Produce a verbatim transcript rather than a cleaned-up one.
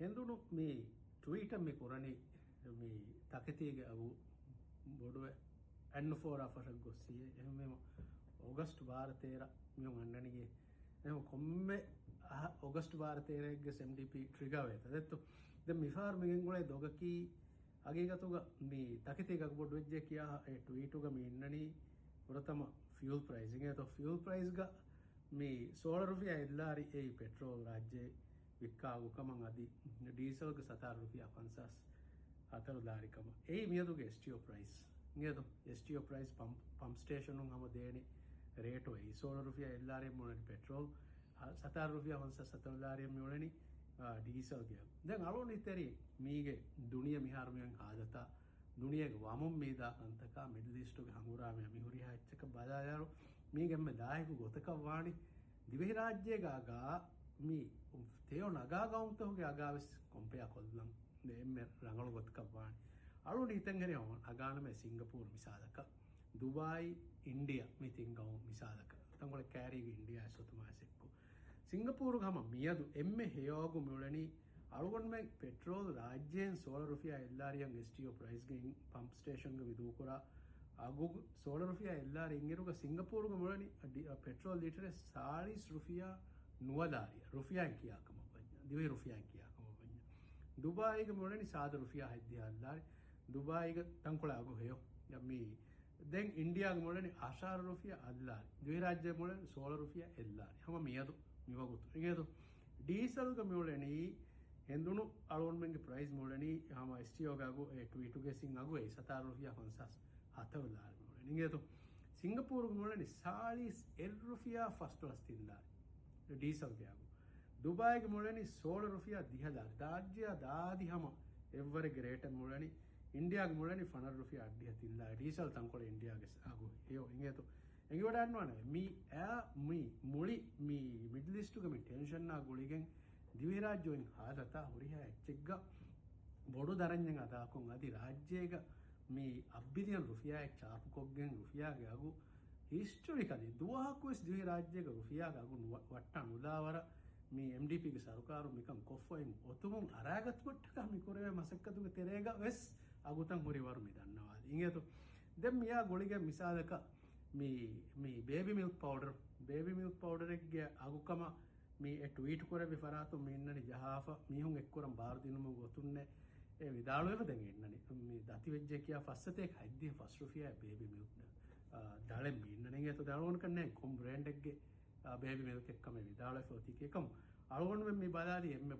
ހެނދުނު މި ޓްވީޓަށް މި ކުރަނީ މި ތަކެތީގެ އަގު ބޮޑުވެ އެއްނުފޯރާ ފަށަށް ގޮއްސިއޭ. އެހެންވީމަ އޮގަސްޓް ބާރަ ތޭރަ މިއޮން އަންނަނީ. އެހެން ކޮންމެ އަހަ-، އޮގަސްޓް ބާރަ ތޭރައެއްގެ އެމްޑީޕީ ޓްރިގާ ވޭތަ ދެއްތޯ. ދެން މިފަހަރު މިގެންގުޅޭ ދޮގަކީ ހަގީގަތުގަ މި ތަކެތީގެ އަގު ބޮޑުވެއްޖެ ކިޔާ އެ ޓްވީޓުގަ މި އިންނަނީ ފުރަތަމަ ފިއުލް ޕްރައިސް. އިނގޭތޯ ފިއުލް ޕްރައިސްގަ މި ސޯޅަ ރުފިޔާ އެއްލާރި އެއީ ޕެޓްރޯލް ރާއްޖެ ވިއްކާ އަގު ކަމަށް އަދި ޑީސަލްގެ ސަތާރަ ރުފިޔާ ފަންސާސް ހަތަރު ލާރި ކަމަށް. އެއީ މިއަދުގެ އެސްޓީއޯ ޕްރައިސް. އިނގޭތޯ އެސްޓީއޯ ޕްރައިސް ޕަމްޕް، ޕަމްޕް ސްޓޭޝަނުން ހަމަ ދޭނެ ރޭޓު އެއީ ސޯޅަ ރުފިޔާ އެއްލާރި މިއުޅެނީ ޕެޓްރޯލް، ސަތާރަ ރުފިޔާ ފަންސާސް ހަތަރު ލާރި މިއުޅެނީ، އާ، ޑީސަލްގެ. ދެން އަޅުން ތެރި މީގެ ދުނިޔެ މިހާރު މިއޮތް ހާލަތާ ދުނިޔޭގެ ވަމުން މީދާ ކަންތަކާ މިޑްލް އީސްޓުގެ ހަނގުރާމަޔާ މި ހުރިހާ އެއްޗަކަށް ބަލާލާއިރު، މީގެ އެންމެ ދާއިކު ގޮތަކަށް ވާނީ ދިވެހިރާއްޖޭގަ އަގާ މި ތެޔޮ ނަގާ ގައުމުތަކުގެ އަގާ ވެސް ކޮމްޕެއާ ކޮށްލަން އެންމެ ރަނގަޅު ގޮތަކަށް ވާނީ. އަޅުން ހިތަށް ހެރި އަގާނަމޭ ސިންގަޕޫރު މިސާލަކަށް، ދުބާއި، އިންޑިއާ މި ތިން ގައުމު މިސާލަކަށް، ތަންކޮޅެއް ކައިރީގެ އިންޑިއާ އެއް ސޮތުމާ ސެއްކު. ސިންގަޕޫރުގަ ހަމަ މިއަދު އެންމެ ހެޔޮ އަގު މިއުޅެނީ އަޅުގަނޑުމެން ޕެޓްރޯލް ރާއްޖޭން ސޯޅަ ރުފިޔާ އެއްލާރިއަށް އެސްޓީއޯ ޕްރައިސްގައި ޕަމްޕް ސްޓޭޝަންގަ މި ދޫކުރާ އަގު ސޯޅަ ރުފިޔާ އެއްލާރި އިންއިރުގަ ސިންގަޕޫރުގަ މިއުޅެނީ ޑި-، ޕެޓްރޯލް ލީޓަރެއް ސާޅީސް ރުފިޔާ ނުވަ ލާރި، ރުފިޔާއިން ކިޔާ ކަމަށް ވަންޏާ، ދިވެހި ރުފިޔާއިން ކިޔާ ކަމަށް ވަންޏާ. ދުބާއީގަ މިއުޅެނީ ސާދަ ރުފިޔާ ހަތްދިހަ އަށްލާރި. ދުބާއީގަ ތަންކޮޅެއް އަގު ހެޔޮ. މި ދެން އިންޑިއާގަ މިއުޅެނީ އަށާރަ ރުފިޔާ އަށްލާރި. ދިވެހިރާއްޖޭ މިއުޅެނީ ސޯޅަ ރުފިޔާ އެއްލާރި. ހަމަ މިއަދު މިވަގުތު. އިނގޭތޯ؟ ޑީސަލްގަ މިއުޅެނީ ހެނދުނު އަޅުގަނޑުމެންގެ ޕްރައިސް މިއުޅެނީ ހަމަ އެސްޓީއޯގެ އަގު އެ ޓްވީޓުގެ ސިން އަގު އެއީ ސަތާރަ ރުފިޔާ ފަންސާސް ހަތަރު ލާރި މިއުޅެނީ. އިނގޭތޯ؟ ސިންގަޕޫރުގަ މިއުޅެނީ ސާޅީސް އެއް ރުފިޔާ ފަސްދޮޅަސް ތިން ލާރި ޑީސަލްގެ އަގު. ދުބާއީގަ މިއުޅެނީ ސޯޅަ ރުފިޔާ ދިހަ ލާރި. ރާއްޖެއާ ދާދި ހަމަ އެއްވަރެއްގެ ރޭޓެއް މިއުޅެނީ. އިންޑިއާގަ މިއުޅެނީ ފަނަރަ ރުފިޔާ އަށްޑިހަ ތިން ލާރި. ޑީސަލް ތަންކޮޅެއް އިންޑިއާގެ އަގު ހެޔޮ. އިނގޭތޯ؟ އެނގިވަޑައިގަންނަވާނެ މި އާ، މި މުޅި މި މިޑްލް އީސްޓުގެ މި ޓެންޝަނާ ގުޅިގެން ދިވެހިރާއްޖެ އޮތް ހާލަތާ ހުރިހާ އެއްޗެއްގަ ބޮޑު ދަރަންޏެއް އަދާކޮށް އަދި ރާއްޖޭގަ މި އަށް ބިލިއަން ރުފިޔާއެއް ޗާޕުކޮށްގެން ރުފިޔާގެ އަގު ހިސްޓޮރިކަލީ ދުވަހަކުވެސް ދިވެހިރާއްޖޭގަ ރުފިޔާގެ އަގު ނުވަ-، ވައްޓާ ނުލާވަރަށް މި އެމްޑީޕީގެ ސަރުކާރުން މިކަން ކޮށްފައި އޮތުމުން އަރާގަތުމަށްޓަކާ މި ކުރެވޭ މަސައްކަތުގެ ތެރޭގަ ވެސް އަގުތައް ހުރި ވަރު މި ދަންނަވާލި. އިނގޭތޯ؟ ދެން މިއާ ގުޅިގެން މިސާލަކަށް މި، މި ބޭބީ މިލްކް ޕައުޑަރު، ބޭބީ މިލްކް ޕައުޑަރެއްގެ އަގުކަމަށް މި އެ ޓްވީޓް ކުރެއްވި ފަރާތުން މި އިންނަނީ ޖަހާފަ މީހުން އެއްކުރަން ބާރު ދިނުމުގެ ގޮތުންނޭ އެ ވިދާޅުވެފަ ދެން އިންނަނީ. މި ދަތިވެއްޖެ ކިޔާ ފައްސަތޭކަ ހަތްދިހަ ފަސް ރުފިޔާ ބޭބީ މިލްކް، އާ، ދަޅެއް މި އިންނަނީ. އިނގޭތޯ ދަޅުވަންކަން ނޭ ކޮން ބްރޭންޑެއްގެ، އާ، ބޭބީ މިލްކެއް ކަމެއް ވިދާޅުވެފަ އޮތީކީ ކަމަށް. އަޅުގަނޑުމެން މި ބަލާލީ އެންމެ